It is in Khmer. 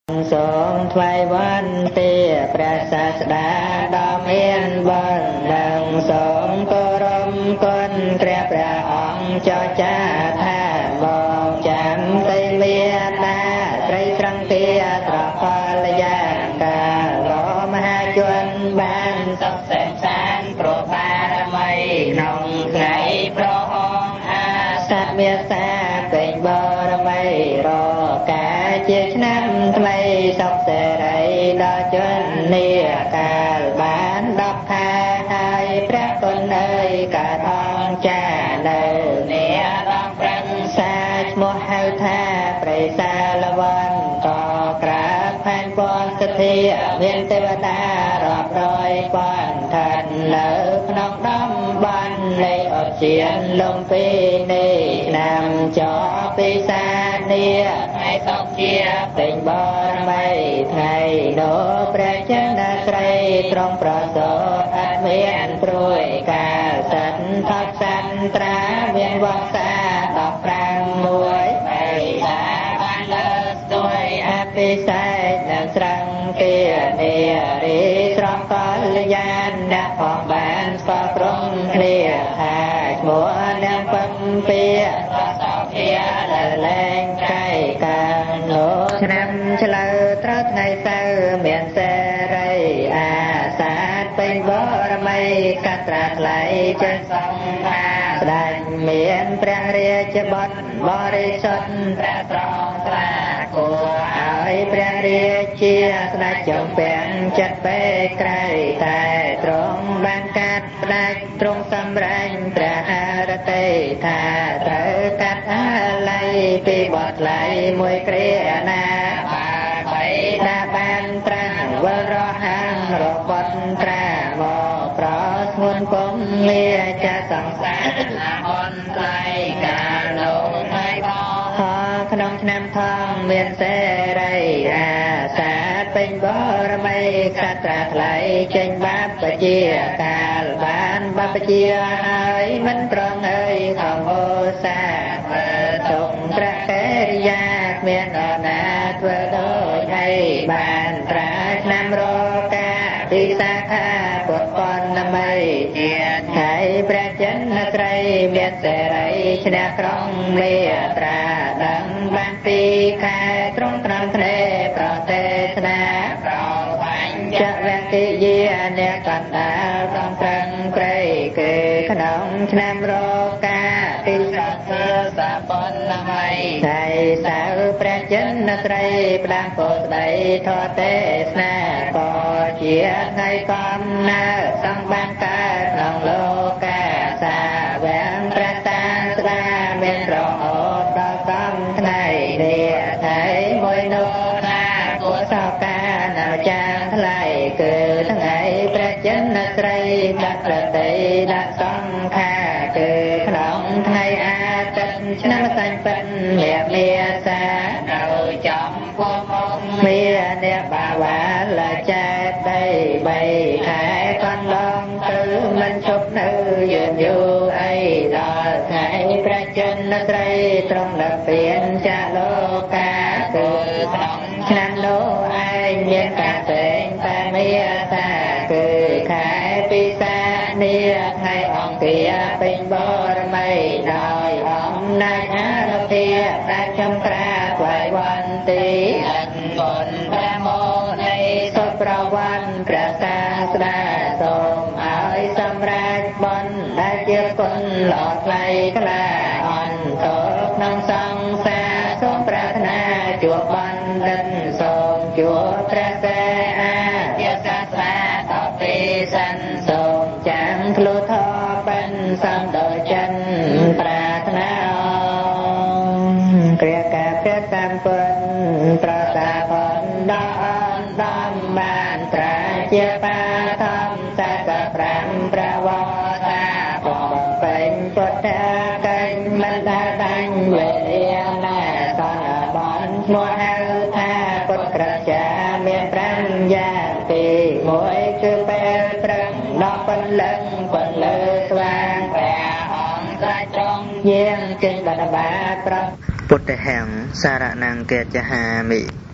សូមថ្វាយវន្តាព្រះសាស្តាដ៏មានបុណ្យ និងសូមគោរពគុណព្រះព្រះអង្គចចាថា មកចាំតីមេតាត្រីត្រង់ទាត្រផលយ៉ាងកាលមហាជនបានសុខសេសានប្របារមី ក្នុងថ្ងៃប្រហងអាសមេសាពេញបរមី រកាជាឆ្នាំថ្មីសុខសេរីដល់ជននាកាលបាន 10 ខែហើយ ព្រះគុណអើយកើតអង្គចានៅនាដល់ប្រឹងសាឈ្មោះហៅថាព្រៃសាលវន្ត ក៏ក្រាបផែនពនសទ្ធា មានទេវតារាប់រយពាន់ឋាននៅក្នុងតំបន់នៃឧទ្យានលំពីនេះ ឆ្នាំចពិសានាថ្ងៃសុខជាពេញបរមី ថ្ងៃនោះព្រះចិនស្រីទ្រង់ប្រសូតអត់មានព្រួយ កាលសិទ្ធថសន្ត្រាមានវង្សា 15 មួយបីសាបានលើស្ទួយអភិសេកនិងស្រឹងគានារីស្រស់កល្យាន អ្នកផងបានស្គាល់ក្រុមគ្នាថាឈ្មោះនាងពំពីសោភាដែលលែងកៃកាងនោះ។ ឆ្នាំឆ្លូវត្រូវថ្ងៃសៅរ៍មានសេរីអាសាទពេញបរមី កត្រាថ្លៃចេះសង្ខាស្ដេចមានព្រះរាជបុត្របរិសុទ្ធព្រះត្រង់ថ្លា គួរឲ្យព្រះរាជាស្ដេចចំពាំងចិត្តពេកក្រៃ តែទ្រង់បានកាត់ផ្ដាច់ ទ្រង់សម្រេចព្រះハរតីថាត្រូវកាត់អាល័យពីបត់ថ្លៃមួយគ្រាណា បាបីដាបានត្រាំងវិលរហាងរបត់ត្រាមកប្រស្ងួនពងលាចាសង្សារអនថ្លៃ កាលនោះថ្ងៃបក្នុងឆ្នាំថងមានសេរីអាសាទពេញបរមី កត្រាថ្លៃចេញបាបជាកាលបានបាបជាហើយ មិនត្រង់អើយខំអូសាធ្វើទុកព្រះកិរិយាគ្មាននរណាធ្វើដូចអីបាន ត្រាឆ្នាំរកាពិសាខាពុទ្ធបណ្ណមីជាថ្ងៃព្រះចិនស្រីមានសេរីឈ្នះក្រុងមេត្រា ដឹងបានពីខែត្រង់ត្រង់ធ្នេប្រទេសនាប្របញ្ចវកិយាអ្នកកណ្ដាលត្រង់ប្រឹងព្រៃ គឺក្នុងឆ្នាំរកាពិសធ្វើសបណ្ណមី ថ្ងៃសៅរ៍ព្រះចិនស្រីផ្ដាំពោស្ដីធរទេសនា ក៏ជាថ្ងៃកំណើតសង្ឃបានកើតក្នុងលោកា សាវំព្រះសាស្តាមានរហូតដល់សំថ្ងៃនេះ ថ្ងៃមួយនោះថាគួរសោកានម្ចាស់ថ្លៃ គឺថ្ងៃព្រះចិនស្រីដាក់ប្រតិដាក់សង្ខា គឺក្នុងថ្ងៃអាទិត្យឆ្នាំសាញ់ពិនមេមេសា នៅចំពោះមុខមានអ្នកបាវ៉ាលចេតីបីខែកន្លងទៅ មិនឈប់នៅយឺនយូរអី ដល់ថ្ងៃព្រះចិនស្រីទ្រង់ដល់ពៀនចាលោកា គឺក្នុងឆ្នាំនោះឯងមានការផ្សេងតែមេសា គឺខែពិសានាថ្ងៃអង្គាពេញបរមី ដោយអំណាចអានុភាពដែលខ្ញុំក្រាបថ្វាយវន្ទីអិនគុណព្រះមោនីសុប្រវ័នព្រះសាស្តា សូមឲ្យសម្រេចបុណ្យដែលជាគុណល្អថ្លៃថ្លា អន្តរក្នុងសង្សារសូមប្រាថ្នាជួបបណ្ឌិត សូមជួបព្រះសេអាជាសាស្តាតពីសិន សូមចាំធ្លុធបិណ្ឌសំដោយចិនប្រាថ្នា គ្រាកាព្រះសម្ពុទ្ធប្រសាផលដល់អនដំបានត្រាជាបាធម្ម 45 ព្រះវតាបំពេញពុទ្ធកិច្ចមិនដែលដាញ់វេលាណា សនបនឈ្មោះហៅថាពុទ្ធក្រចាមាន 5 យ៉ាង ទី 1 គឺពេលព្រឹកដល់ពលឹងពលឺស្វាង ព្រះអង្គស្រេចត្រង់យាងចេញបដបាប្រពុទ្ធហੰសារណង្កេចហាមិ។